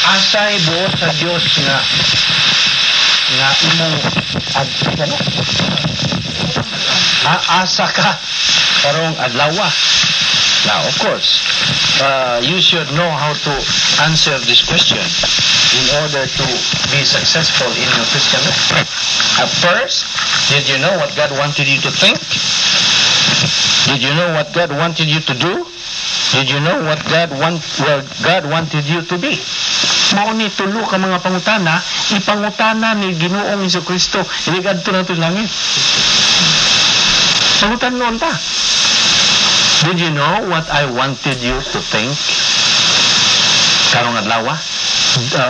Asay buot sa Dios nga imong ad, ano? Asa ka karong adlaw? Now, of course, you should know how to answer this question in order to be successful in your Christian life. At first, did you know what God wanted you to think? Did you know what God wanted you to do? Did you know what God want where God wanted you to be? Mao ni tulo ka mga pangutana, ipangutana ni Ginoong Kristo inig adto nato sa langit. Pangutanon ta. Did you know what I wanted you to think? Karong adlaw?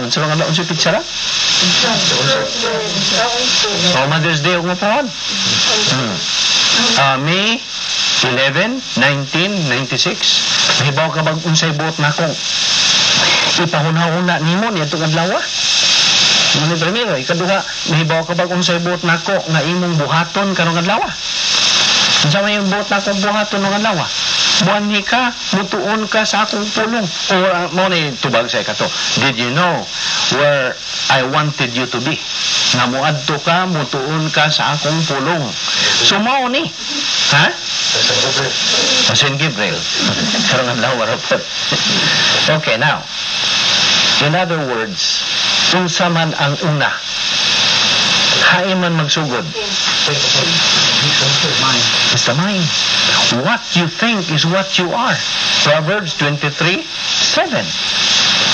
Unsa bang adlaw, unsa petsa ra? Oh, Mother's Day ug mapuon. May 11, 1996. Nahibaw ka bag unsay buot nakong ipahuna-huna nimo niadtong adlaw? Mao ni primero, ikaduha, nahibaw ka bag unsay buot nako nga imong buhaton karong adlaw? Unsa may buot nakong buhaton ng adlaw? Muanhi ka, mutuon ka sa akong pulong. Or mao ni tubag sa ikato. Did you know where I wanted you to be? Nga muadto ka, mutuon ka sa akong pulong. So mao ni. Ha? O St. Gabriel. Karong adlaw ra pod. Okay, now. In other words, unsa man ang una? Hain man magsugod? It's the mind. What you think is what you are. Proverbs 23:7.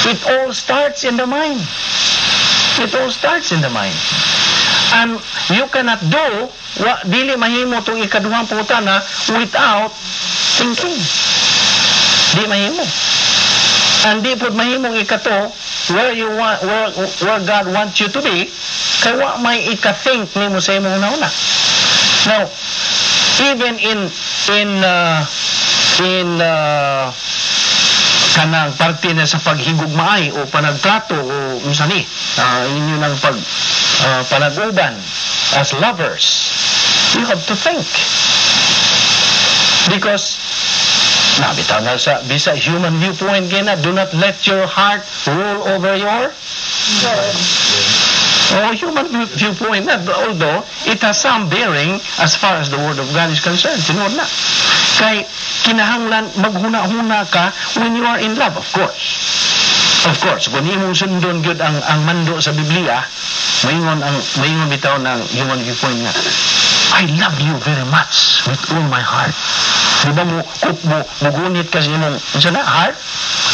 It all starts in the mind. It all starts in the mind. And you cannot do, wa, dili mahimo tong ikaduhang pangutana without thinking. Di mahimo. And di pud mahimong ikato, where you want where God wants you to be, kay wa may ika-think nimo sa imong una. Now, even in kanang parte na sa paghigugmaay o panagtrato o unsa ni inyo ng pag panag-uban as lovers, you have to think because na bitaw na sa bisa human viewpoint gina, do not let your heart rule over your. Oh, human viewpoint na, although it has some bearing as far as the Word of God is concerned. Tinuod na. Kay kinahanglan maghuna-huna ka when you are in love, of course. Of course, kung imong sundon gyud ang mando sa Biblia, maingon bitaw ng human viewpoint nga, "I love you very much with all my heart." Di ba mo mo mugunit ka sa imong unsa na heart?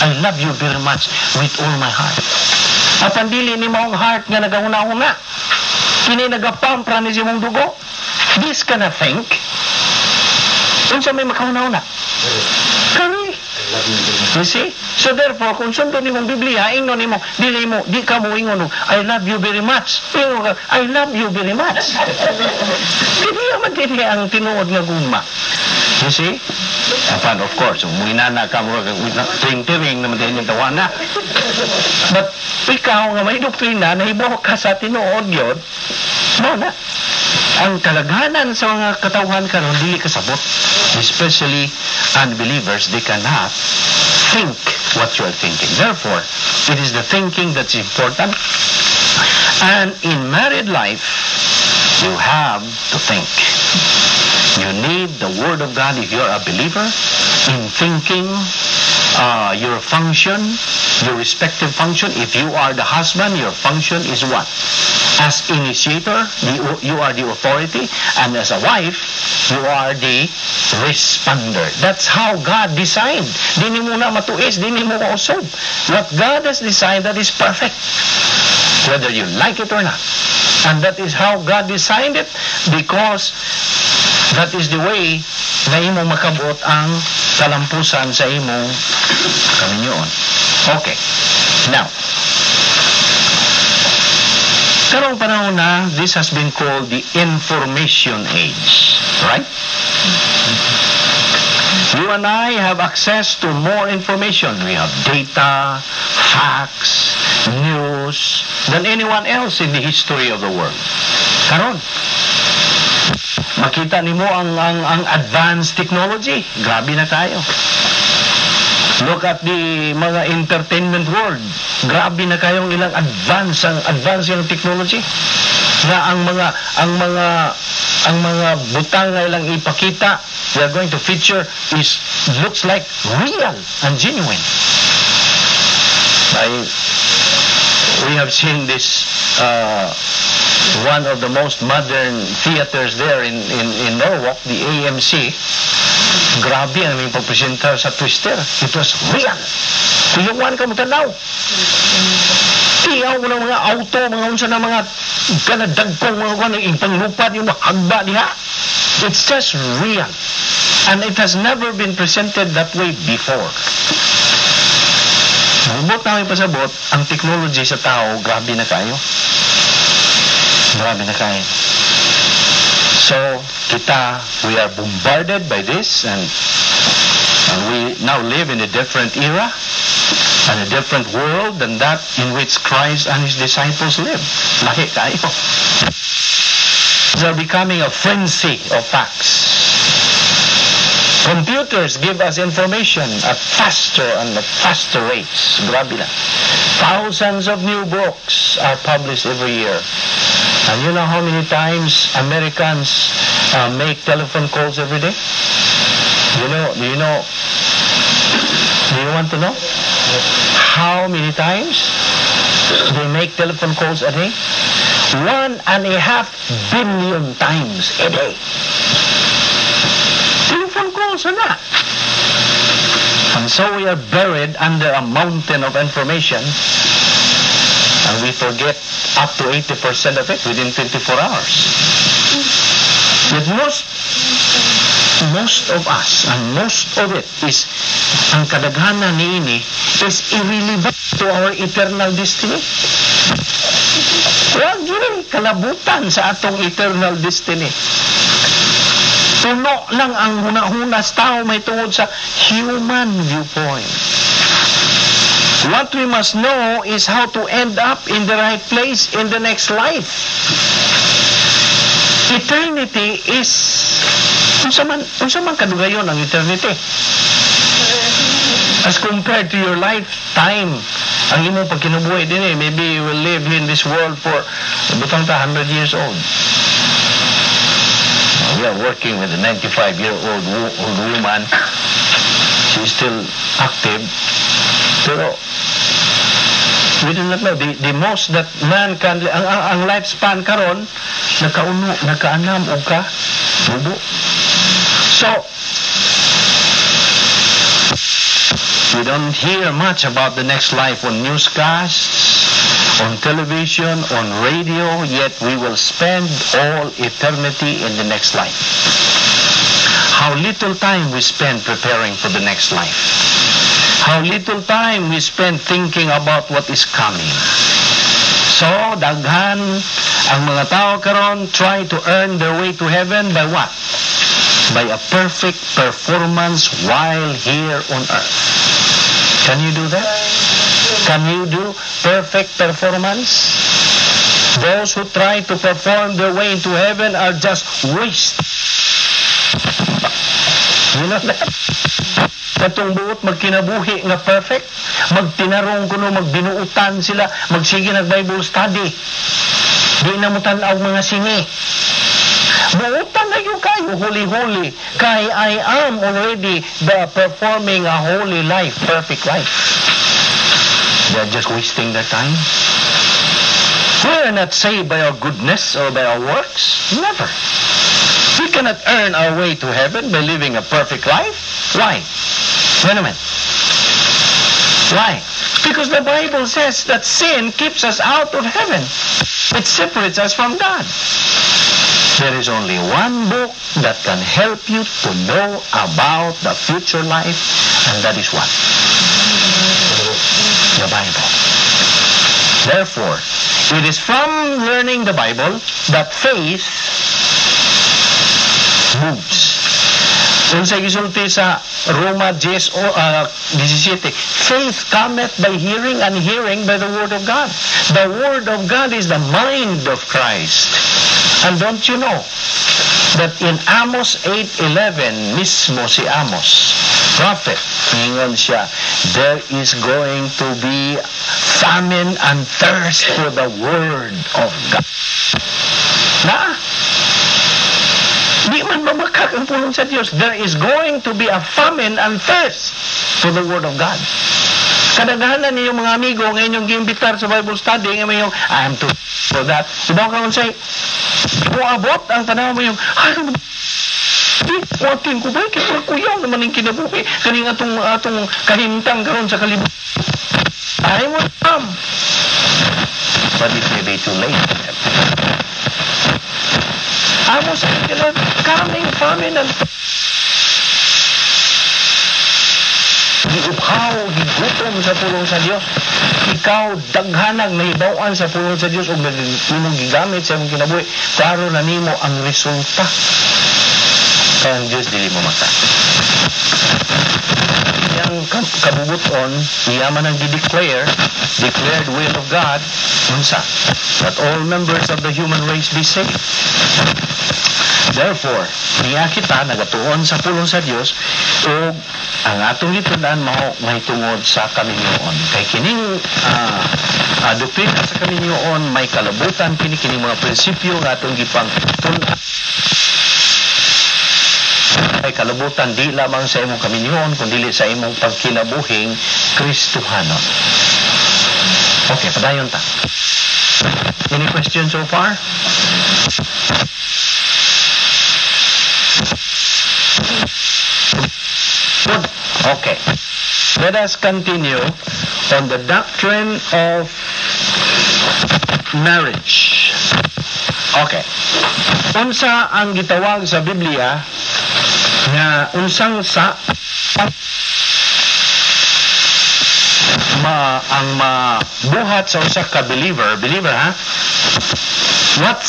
"I love you very much with all my heart." Apan dili ni maong heart nga nagahuna-huna. Kini nagapump ra ni sa imong dugo. This cannot think. Unsa may makahuna-huna? Kani. You see? So therefore, kung sundon nimong Biblia, ingnon nimo, dili mo, di ka mo ingon, "I love you very much." Ingon ka, "I love you very much." Dili naman dili ang tinuod nga gugma. You see? Apan, of course, kung inana ka mo, tiring-tiring naman din yung tawana. But ikaw nga may doktrina, nahibaw ka sa tinuod yun, mao na. Ang kalaghanan sa mga katawhan karon dili kasabot. Especially unbelievers, they cannot think what you are thinking. Therefore, it is the thinking that's important. And in married life, you have to think. You need the Word of God if you're a believer in thinking your function, your respective function. If you are the husband, your function is what? As initiator, you are the authority, and as a wife, you are the responder. That's how God designed. Di nimo na matuis, di nimo mausab. What God has designed, that is perfect, whether you like it or not. And that is how God designed it because that is the way na imong makabot ang kalampusan sa imong kaminyoon. Okay. Now, karong panahon na, this has been called the information age. Right? You and I have access to more information. We have data, facts, news than anyone else in the history of the world. Karon, makita nimo ang advanced technology. Grabe na tayo. Look at the mga entertainment world. Grabe na kayong ilang advance, ang advance yung technology. Nga ang mga butang nga ilang ipakita, they are going to feature is looks like real and genuine. We have seen this one of the most modern theaters there in Norwalk, the AMC. Grabe ang aming pagpresenta sa Twister. It was real. Kuyuan ka mo tanaw. Tiyaw mo ng mga auto, mga unsa na mga kanadagkong mga kwan, ipanglupad yung hagba diha. It's just real. And it has never been presented that way before. Mubot na pasabot, ang technology sa tao, grabe na kayo. Grabe na kayo. So, kita, we are bombarded by this and we now live in a different era and a different world than that in which Christ and His disciples lived. Lahi kayo. They are becoming a frenzy of facts. Computers give us information at faster and faster rates. Grabe na. Thousands of new books are published every year. And you know how many times Americans make telephone calls every day? Do you want to know? How many times they make telephone calls a day? 1.5 billion times a day. Telephone calls are not. And so we are buried under a mountain of information and we forget up to 80% of it within 24 hours. Yet most of us and most of it is ang kadaghanan niini is irrelevant to our eternal destiny. Wa gyud kalabutan sa atong eternal destiny. Puno lang ang hunahuna sa tao may tungod sa human viewpoint. What we must know is how to end up in the right place in the next life. Eternity is unsa man kadugayon ang eternity as compared to your lifetime, ang imong pagkinabuhi din eh. Maybe you will live in this world for, butang ta, 100 years old. We are working with a 95 year old woman. She's still active, pero we do not know the most that man can ang lifespan karon, nakauno, nakaanam og ka mubo. So we don't hear much about the next life on newscasts, on television, on radio, yet we will spend all eternity in the next life. How little time we spend preparing for the next life. How little time we spend thinking about what is coming. So, daghan ang mga tao karon try to earn their way to heaven by what? By a perfect performance while here on earth. Can you do that? Can you do perfect performance? Those who try to perform their way into heaven are just waste. You know that? Katong buot magkinabuhi nga perfect, magtinarong kuno, magbinuutan sila, magsige nag Bible study. Di na mo tan-aw mga sine. Buutan na gyud kayo, huli-huli. Kay I am already the performing a holy life, perfect life. They're just wasting their time. We are not saved by our goodness or by our works. Never. We cannot earn our way to heaven by living a perfect life. Why? Wait a minute. Why? Because the Bible says that sin keeps us out of heaven. It separates us from God. There is only one book that can help you to know about the future life, and that is what? The Bible. Therefore, it is from learning the Bible that faith moves. Unsa gisulti sa Roma 10 o 17, "Faith cometh by hearing, and hearing by the word of God." The word of God is the mind of Christ. And don't you know that in Amos 8:11 mismo si Amos Prophet, ingon siya, there is going to be famine and thirst for the Word of God. Na? Di man mamakak ang pulong sa Dios. There is going to be a famine and thirst for the Word of God. Kadaghanan ninyong mga amigo nga inyong giimbitar sa Bible study nga mayong, "I am too for that." Diba ka unsay moabot ang panahon mo yung, "Ay, di, watin ko ba? Kaya kuyaw naman yung kinabuhi. Kaning atong kahimtang karon sa kalibutan." Time will come. But it may be too late. Amos 11, coming famine and giuphaw, gigutom sa pulong sa Dios. Ikaw, daghanag nahibaw-an sa pulong sa Dios ug imong gigamit sa imong kinabuhi. Klaro na nimo ang resulta. Kaya ang Dios dili mo maka. Iyang kabubuton, iya man ang gi-declare, declared will of God, unsa? That all members of the human race be saved. Therefore, niya kita nagatuon sa pulong sa Dios ug ang atong gitun-an mao mahitungod sa kaminyoon. Kay kining doktrina sa kaminyoon may kalabutan kini, kining mga prinsipyo nga atong gipang tun-an ay kalabutan di lamang sa imong kaminyoon kundi sa imong pagkinabuhing Kristohanon. Okay, padayon ta. Any questions so far? Good. Okay. Let us continue on the doctrine of marriage. Okay. Unsa ang gitawag sa Biblia nga unsang sa ma ang mabuhat sa usa ka believer, believer ha? What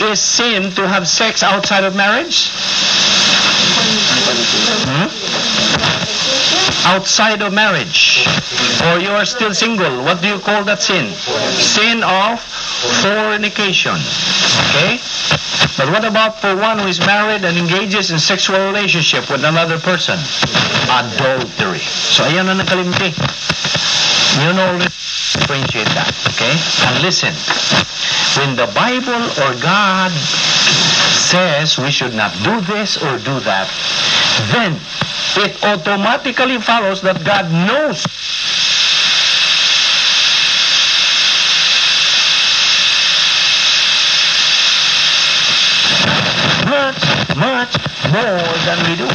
is sin to have sex outside of marriage? Hmm? Outside of marriage, or you are still single, what do you call that sin? Sin of fornication. Okay? But what about for one who is married and engages in sexual relationship with another person? Adultery. So ayan na nakalimti. You know, differentiate that. Okay? And listen. When the Bible or God says we should not do this or do that, then it automatically follows that God knows much, much more than we do.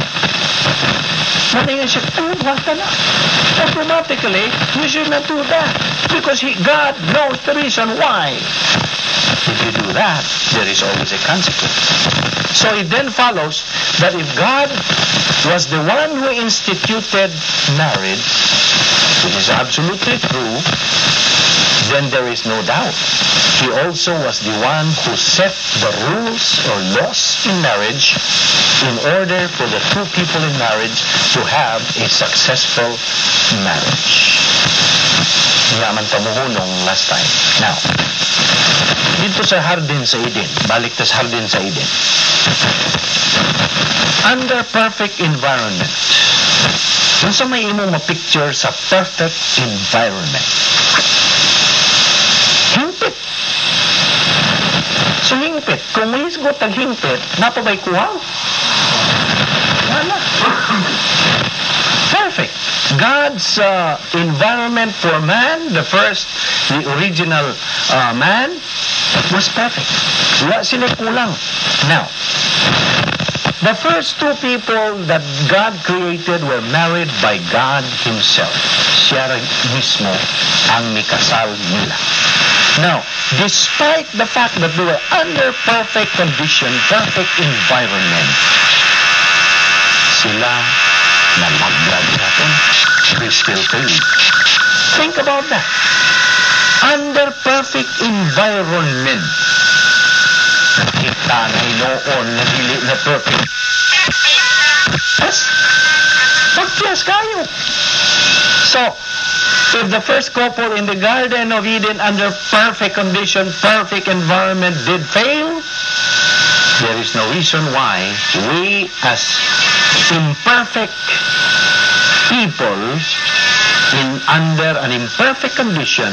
Maningan siya, oh, basta na. Automatically, you should not do that. Because God knows the reason why. If you do that, there is always a consequence. So it then follows that if God was the one who instituted marriage, which is absolutely true, then there is no doubt He also was the one who set the rules or laws in marriage in order for the two people in marriage to have a successful marriage. Nga man tamuhunong last time. Now, dito sa Hardin sa Eden, balik ta sa Hardin sa Eden. Under perfect environment, unsa may imong ma-picture sa perfect environment? Hingpit. So hingpit, kung mahisgot ang hingpit, naa pa ba'y kuwang? Wala. Perfect. God's environment for man, the first, the original man, was perfect. Wala sila kulang. Now, the first two people that God created were married by God Himself. Siya mismo ang mikasal nila. Now, despite the fact that they were under perfect condition, perfect environment, sila nalaglag natin. They still failed. Think about that. Under perfect environment, nakita na hinuon na dili na perfect. Yes. Pagtiyas kayo. So, if the first couple in the Garden of Eden under perfect condition, perfect environment did fail, there is no reason why we as imperfect People in under an imperfect condition.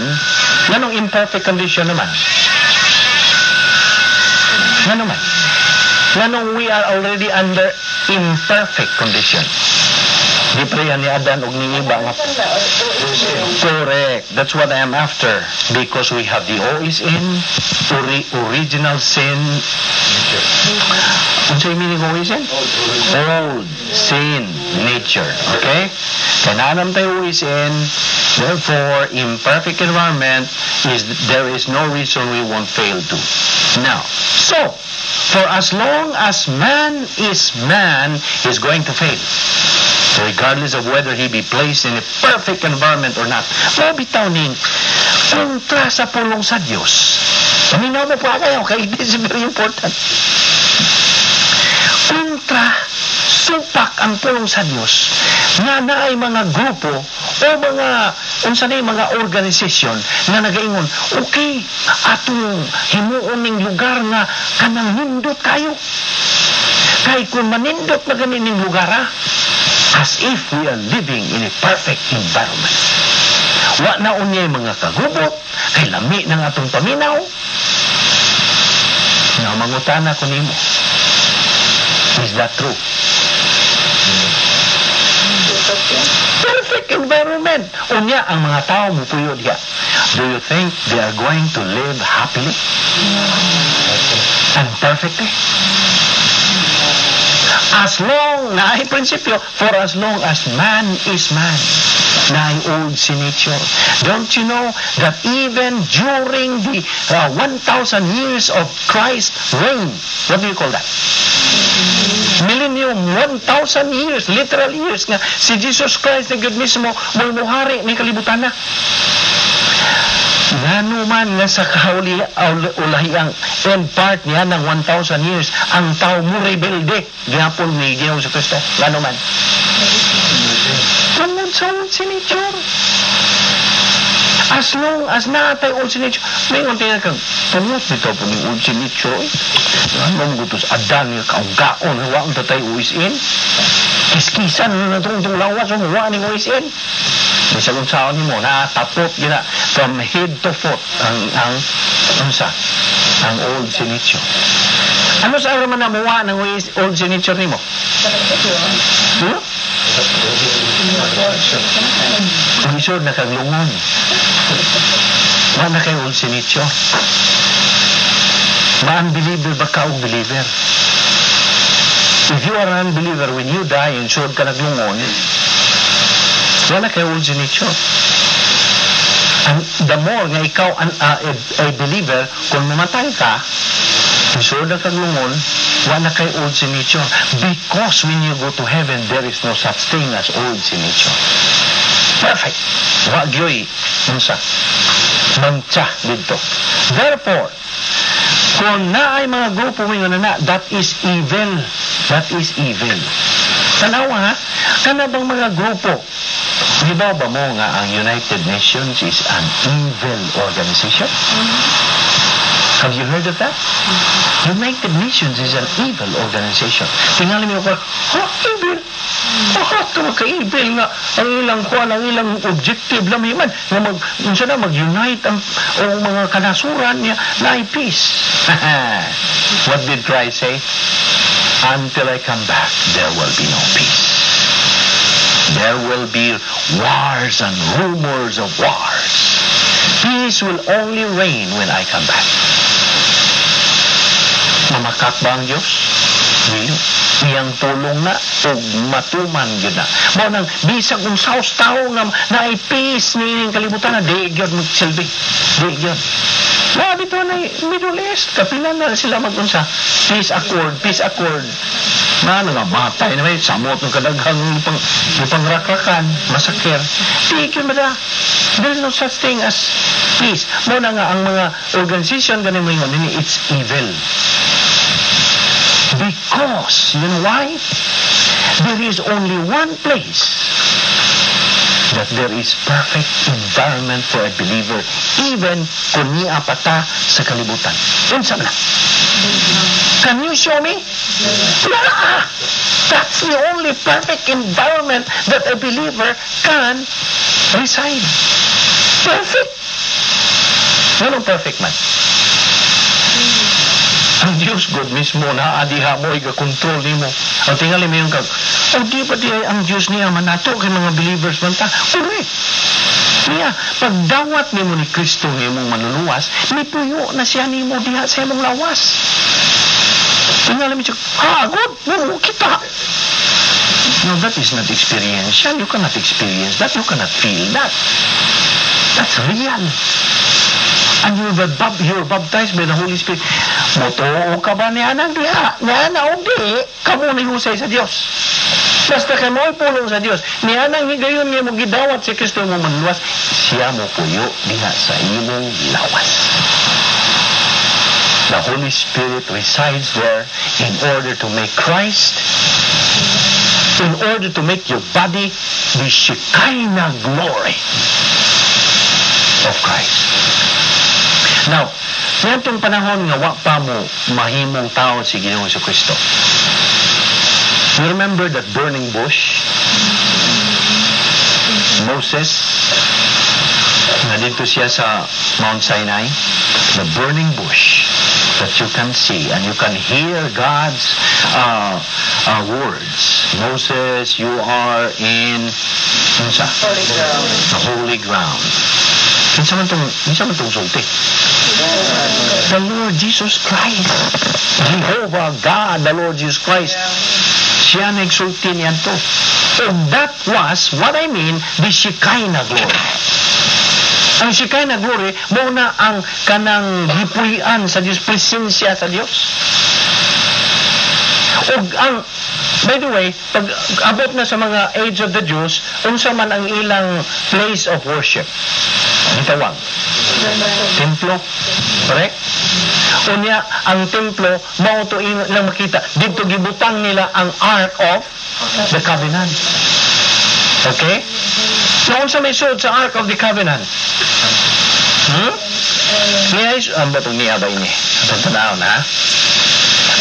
Nganong imperfect condition naman? Ngano man? Nganong we are already under imperfect condition? Di pa ni Adan og ni Eva nga. Correct. That's what I am after. Because we have the OSN, original sin. Unsa meaning of OSN? Old sin nature. Okay? Kaya naa naman tayo OSN, therefore, imperfect environment is there is no reason we won't fail to. Now, so, for as long as man is man, he's going to fail regardless of whether he be placed in a perfect environment or not. Mao bitaw ning kontra sa pulong sa Dios. Paminaw mo pa kayo, kay this is very important. Kontra supak ang pulong sa Dios nga naay mga grupo o mga unsa na mga organisasyon nga nagaingon, "Okay, atong himuon ning lugar nga kanang nindot kayo, kay kung manindot na gani ning lugar," ah, as if we are living in a perfect environment. Wa na unyay mga kagubot, kay lami ng atong paminaw. Na mangutana ko nimo, is that true? Perfect environment. Unya, ang mga tao mupuyo diha. Do you think they are going to live happily and perfectly? As long, naay prinsipyo, for as long as man is man, naay old sin nature. Don't you know that even during the 1,000 years of Christ's reign, what do you call that? Millennium, 1,000 years, literal years nga si Jesus Christ na gyud mismo muhari ni kalibutan na. Ngano man nga sa kauli ulahiyang end part niya ng 1,000 years, ang tao mo rebelde gihapon ni Ginoong Kristo? Ngano man? Tungod sa old sin nature. As long as naa tay old sin nature, may unti na kang tungod nito po ni old sin nature, eh. Ano mo gutos adan nga kaunggaon, wa ang tatay uisin. Kiskisan na itong lawas, wa ni uisin. Bisag unsaon nimo na tapot gina from head to foot ang unsa ang old sin nature. Ano sa man na muwa ng old sin nature nimo? Huh? Lisod na kaglungon. Wa na kay old sin nature. Ma-unbeliever ba ka og believer? If you are an unbeliever, when you die and sure ka naglungon, wala kay old sin nature. And the more nga ikaw a believer, kung mamatay ka, sure na kaglungon, wala kay old sin nature. Because when you go to heaven, there is no such thing as old sin nature. Perfect. Wa gyoy unsa mantsa dito. Therefore, kung naay mga grupo mo na, that is evil. That is evil. Tanawa ha, kana bang mga grupo, di ba ba mo nga ang United Nations is an evil organization? Have you heard of that? United Nations is an evil organization. Tingali mo ko, ha, evil? Bakit ka magka-evil nga ang ilang kuan, ang ilang objective lang man nga mag unsa na mag-unite ang o mga kanasuran niya na peace. What did Christ say? "Until I come back, there will be no peace. There will be wars and rumors of wars. Peace will only reign when I come back." Mamakak ba ang Diyos? Dili. Iyang pulong na ug matuman gyud na. Mao nang bisag unsa tao nga naay peace niining kalibutan na di gyud magsilbi. Di gyud. Na dito na Middle East, kapila na sila magunsa. Peace accord, peace accord. Na nga matay na may samot ng kadaghang ipang ipangrakrakan, masakir. Di gyud ba. There is no such thing as peace. Mao na nga ang mga organization gani mo ingon nini, it's evil. Because, you know why? There is only one place That there is perfect environment for a believer even kung naa pa ta sa kalibutan. Unsa man na? Can you show me? Yeah! That's the only perfect environment that a believer can reside. Perfect. Anong perfect man? Ang Diyos God mismo na adiha mo, iga-control nimo. Ang tingali mo yung kag, "Oh, di ba di ay ang Diyos niya man nato kay mga believers man ta?" Correct. Niya, pagdawat nimo ni Kristo nga imong manluluwas, nipuyo na siya nimo diha sa imong lawas. Tingali mo siya, "Ha, God, mo kita." No, that is not experiential. You cannot experience that. You cannot feel that. That's real. And you're baptized by the Holy Spirit. Motuo ka ba niya nang diha? Niya na o di, kamo ni husay sa Dios. Basta kay mo'y pulong sa Dios. Niya nang higayon nga mo gidawat si Kristo mo manluwas, siya mo puyo diha sa imong lawas. The Holy Spirit resides there in order to make Christ, in order to make your body the Shekinah glory of Christ. Now, ngadtong panahon nga wa pa mo mahimong tao si Ginoong Kristo. You remember that burning bush? Moses, nga didto siya sa Mount Sinai, the burning bush that you can see and you can hear God's words. "Moses, you are in" unsa? Holy ground. The holy ground. Kinsa man tong sulti? The Lord Jesus Christ. Jehovah God, the Lord Jesus Christ. Siya nagsulti niyan to. And that was what I mean, the Shekinah glory. Ang Shekinah glory, mao na ang kanang gipuy-an sa Dios, presensya sa Dios. Ug ang, by the way, pag abot na sa mga age of the Jews, unsa man ang ilang place of worship? Gitawag. Templo. Correct? Unya, ang templo, mao to ilang makita. Didto gibutang nila ang Ark of the Covenant. Okay? Now, unsa may suod sa Ark of the Covenant? Hmm? Niya, ang batong niya ba ini? Atong tanawon, ha?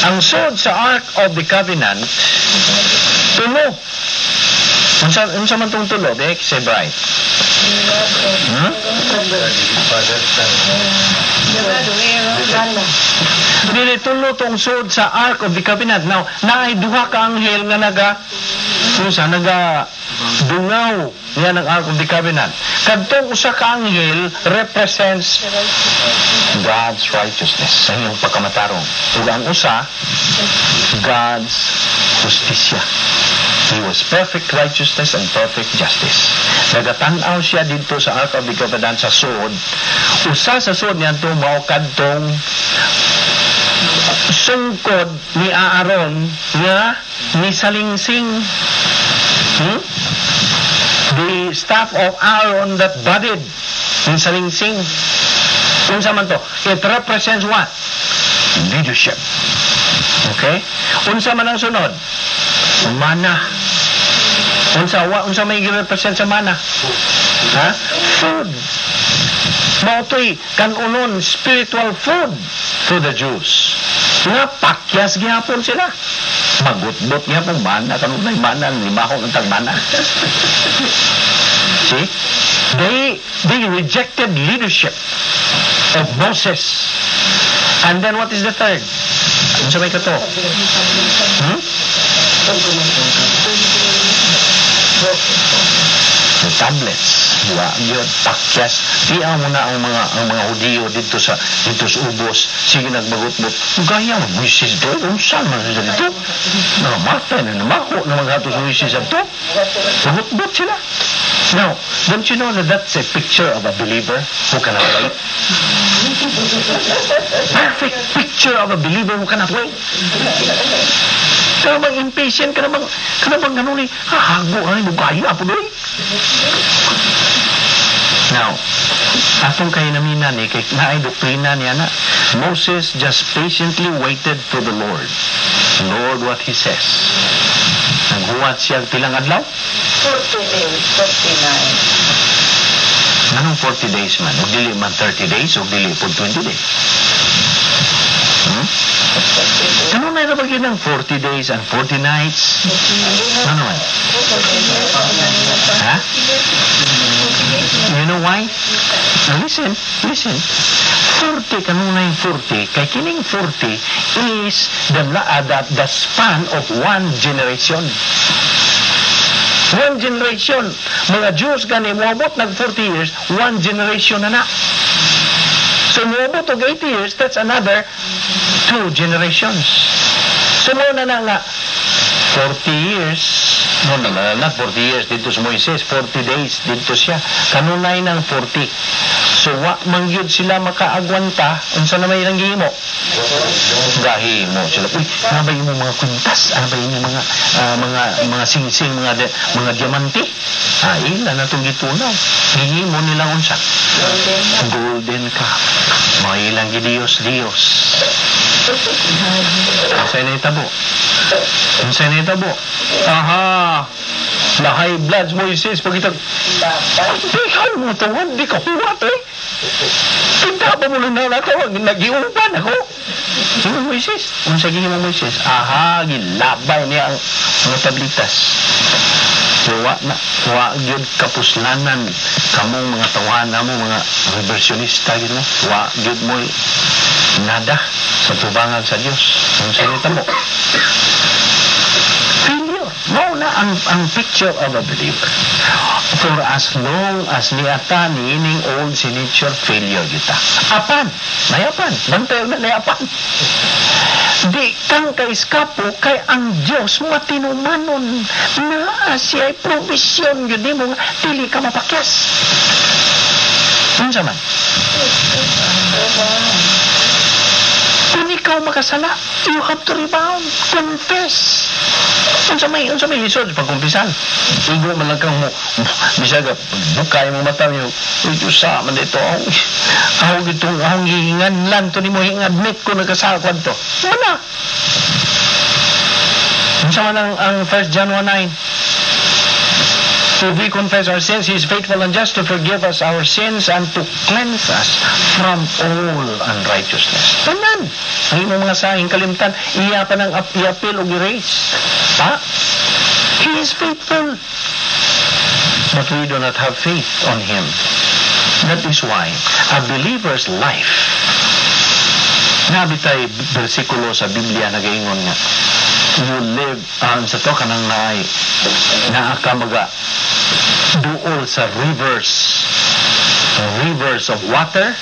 Ang suod sa Ark of the Covenant, tulo. Unsa man tong tulo, eh, say bright. Father, Son. Dili tulo tong suod sa Ark of the Covenant. Now, naay duha ka anghel nga naga unsa, naga dungaw niya ng Ark of the Covenant. Kadtong usa ka anghel represents God's righteousness, sa iyong pagkamatarong. Ug ang usa, God's hustisya. He was perfect righteousness and perfect justice. Nagatan-aw siya didto sa Ark of the Covenant sa suod. Usa sa suod niya to mao kadtong sungkod ni Aaron nga ni salingsing. The staff of Aaron that budded, ni salingsing. Unsa man to? It represents what? Leadership. Okay? Unsa man ang sunod? Mana. Unsa may represent sa mana? Ha? Food. Mao to'y kanunon, spiritual food to the Jews. Nga pakyas gihapon sila. Magutbot gihapon mana kanunay mana limahon ang tag mana. See? They rejected leadership of Moses. And then what is the third? Unsa may kato? Hmm? The tablets. Wa yun, pakyas. Tiyaw mo na ang mga Hudiyo didto sa ubos. Sige nagbagutbot. Gaya mo, Moises do. Unsa man sila dito? Namatay na namako na mga sa Moises ato. Bagutbot sila. Now, don't you know that that's a picture of a believer who cannot wait? Perfect picture of a believer who cannot wait. Kana bang impatient, kana bang ganun eh, hahago ka ni, gaya po doy. Now, atong kay naminan eh, kay naay doktrina niya na, Moses just patiently waited for the Lord. Lord, what He says. Naghuwat siya pilang adlaw? 40 days, 49. Anong 40 days man? Ug dili man 30 days, ug dili po 20 days. Kanunay na ba yun ang 40 days and 40 nights? Ano man? Ha? You know why? Now listen, listen. 40, kanunay 40, kay kining 40 is the span of one generation. One generation. Mga Jews gani, moabot nag 40 years, one generation na na. So, moabot og 80 years, that's another two generations. So, mao na na nga, 40 years, no, not 40 years dito sa Moises, 40 days dito siya. Kanunay ng 40. So, wa man gyud sila makaagwanta, unsa na may ilang gihimo? Gahimo sila. Uy, ano ba yung mga kwintas? Ano ba yung mga singsing, mga diamante? Ah, ila na itong gitunaw. Gihimo nilang unsa? Golden calf. Mga ilang gidiyos Diyos. Unsay nahitabo? Unsay nahitabo? Aha! Na high blood Moises pagitag. Di ka mo tawad, di ka huwat eh. Pinta pa mo lang na natawag, nagiuban ako. Sino Moises? Unsa gihimo Moises? Aha, gilabay niya ang mga tablitas. Wa na, wa gyud kapuslanan kamong mga tawana mo, mga reversionista gyud mo. Wa gyud mo nada sa tubangan sa Dios. Unsa nahitabo? Failure. Mao na ang picture of a believer. For as long as niata niining old sin nature, failure kita. Apan, nayapan, bantay na nayapan. Di kang kaiskapo kay ang Dios matinumanon, naa siya provision gyud nimo nga dili ka mapakyas. Unsa man? Kung ikaw makasala, you have to rebound. Confess. Unsa may lisod pagkumpisal? Igo man lang kang mo, bisag bukay mo mata niyo. Uy, Diyos sa man dito. Ako gitong akong gihinganlan to nimo, admit ko nagkasakwan to. Wala. Unsa man ang 1 John 1:9? If we confess our sins, He is faithful and just to forgive us our sins and to cleanse us from all unrighteousness. Tanan! Ang imong mga sahing kalimtan, iya pa nang iapil o erase. Pa? He is faithful. But we do not have faith on Him. That is why a believer's life, nabitay bersikulo sa Biblia nagaingon nga, you live, sa to kanang naay, naa ka maga duol sa rivers of water,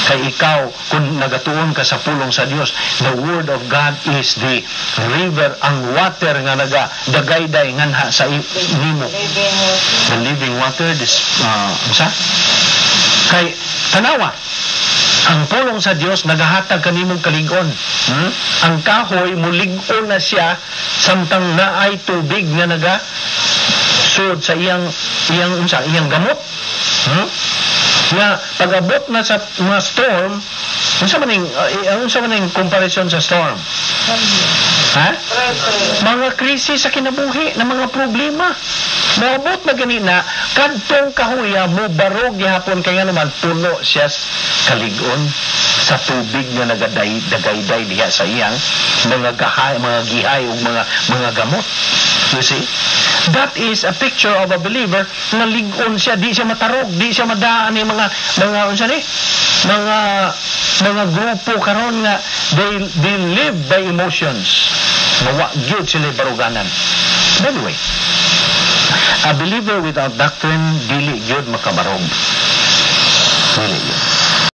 kay ikaw kung nagatuon ka sa pulong sa Dios, the word of God is the river, ang water nga naga dagayday nganha sa nimo, the living water, this unsa kay tanawa ang pulong sa Dios nagahatag kanimong kalig-on. Ang kahoy mulig-on na siya samtang naay tubig nga naga sud sa iyang unsa iyang gamot. Nga pag-abot na sa mga storm, unsa man ning comparison sa storm? Ha? Mga krisis sa kinabuhi, na mga problema. Moabot na gani na kadtong kahuya mo barog gihapon kay naman puno siya kalig-on sa tubig nga nagaday dagayday diha sa iyang mga gahay, mga gihay ug mga gamot. You see? That is a picture of a believer nga lig-on siya, di siya matarog, di siya madaan ni mga unsa ni? Mga grupo karon nga they live by emotions. Nga wa gyud sila baruganan. By the way, a believer without doctrine dili gyud makabarog.